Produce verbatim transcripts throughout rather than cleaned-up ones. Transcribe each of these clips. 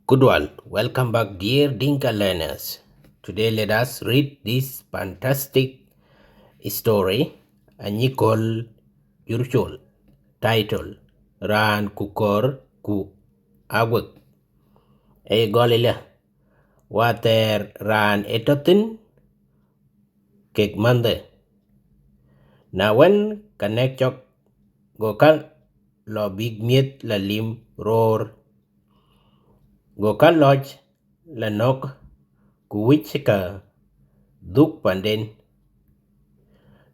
Good one. Welcome back, dear Dinka learners. Today, let us read this fantastic story, Anyikol Jurchol, title, Raan ku Kor ku Agwek. Ee gɔl ëlä, wäthɛɛr raan ë tɔ̈ thïn kek manhde. Na wën, ka nɛ̈k cɔk, go ka lɔ bïk miëth la lim roor. Go ka lɔc la nɔ̈k, ku wïc ka dhuk panden.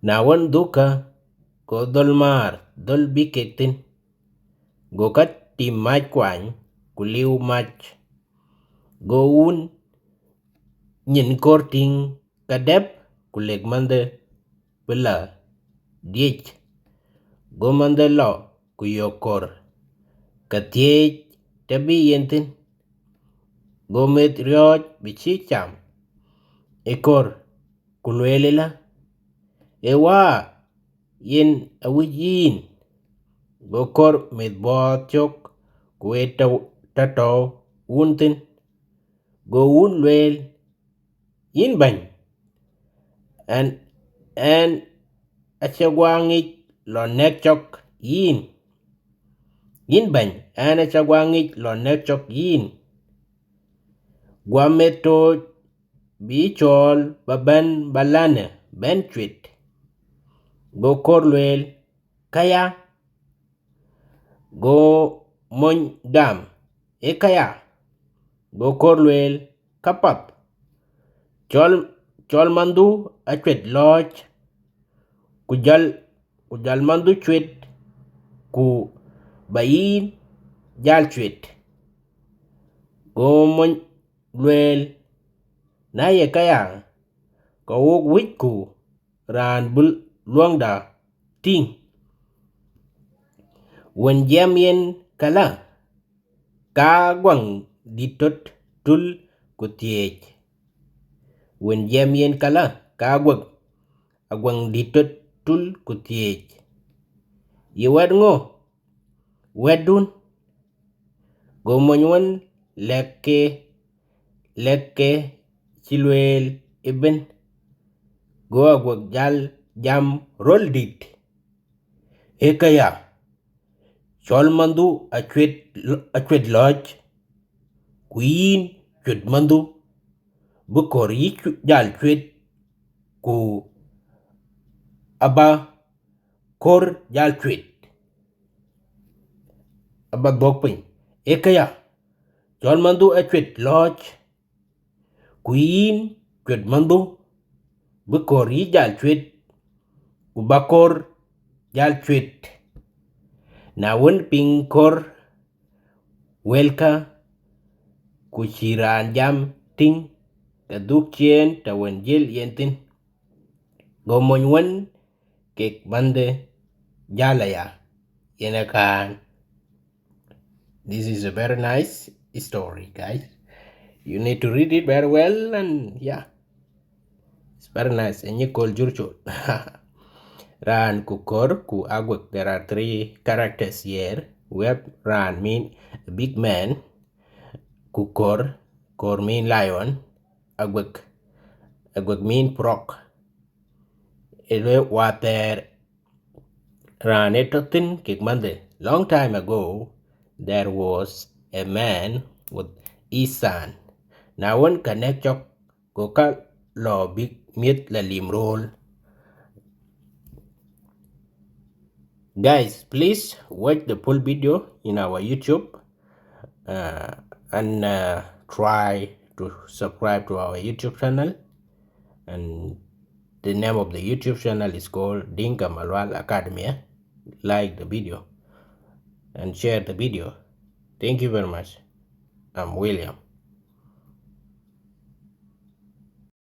Na wën dhukkä, go dhöl määr, dhöl bï kek thïn. Go ka tim mac kuany, ku liu mac. Go wun nyin kor tïŋ ka dɛp, ku lek manhde bï la diëc. Go manhde lɔ ku yök kor, ka thiëëc të bï yen thïn. Go meth riɔ̈ɔ̈c bï cïï cam ë kor, ku lueel ëlä, "Ee wä, yen awïc yïn." Go kor meth buɔɔth cök, ku ë tɔ̈, tɔ̈ wun thïn. Go wun lueel, "Yïn bɛ̈ny, ɣɛn, ɣɛn acie guɔ ŋic lɔ nɛ̈k cɔk yïn. Yïn bɛ̈ny, ɣɛn acie guɔ ŋic lɔ nɛ̈k cɔk yïn. Guɔ meth tooc bï cɔɔl ba bɛ̈n ba länë bɛ̈n cuet." Go kor lueel, "Këya." Go mony gam, "Ee këya." Go kor lueel, "Käpath. Cɔl, cɔl manhdu acuet lɔ̈ɔ̈c, ku jäl, ku jäl manhdu cuet, ku ba yïn jäl cuet." Go mony lueel, "Na ye këya, ka wok wïcku raan bï luɔ̈ŋda tïŋ." Wën jiɛɛm yen këlä, ka guaŋ dït tɔ̈ tul ku thiëëc. Wën jiɛɛm yen këlä, ka guaŋ, aguaŋ dït tɔ̈ tul ku thiëëc, "Ye wɛ̈t ŋö, wɛ̈tdun?" Go mony wën lɛ̈k ke, lɛ̈k ke cï lueel ëbën. Go Agwek jäl jam röl dït, "Ee këya, cɔl manhdu acuet, acuet lɔ̈ɔ̈c, ku yïn cuet manhdu, bï kor yï cu-, jäl cuet, ku aba kor jäl cuet, aba dhuɔ̈k piny. Ee këya, cɔl manhdu acuet lɔ̈ɔ̈c, ku yïn cuet manhdu, bï kor yï jäl cuet, ku ba kor jäl cuet." Na wën piŋ kor wëlkä, ku cï raan jam tïŋ, ke dhuk ciëën tɛ̈wën jiël yen thïn. Go mony wën kek manhde jäl aya, yen ë kään. This is a very nice story, guys. You need to read it very well, and yeah, it's very nice. Anyikol Jurchol. Raan ku Kor ku Agwek. There are three characters here. We have Raan mean a big man, ku Kor, Kor mean lion, Agwek, Agwek mean frog. Ë lueel wäthɛɛr raan ë tɔ̈ thïn kek manhde. Long time ago, there was a man with his son. Na wën ka nɛ̈k cɔk, go ka lɔ bïk miëth la lim roor. Guys, please watch the full video in our YouTube, uh, and, uh, try to subscribe to our YouTube channel. And the name of the YouTube channel is called Dinka Malual Academy. Like the video and share the video. Thank you very much. I'm William.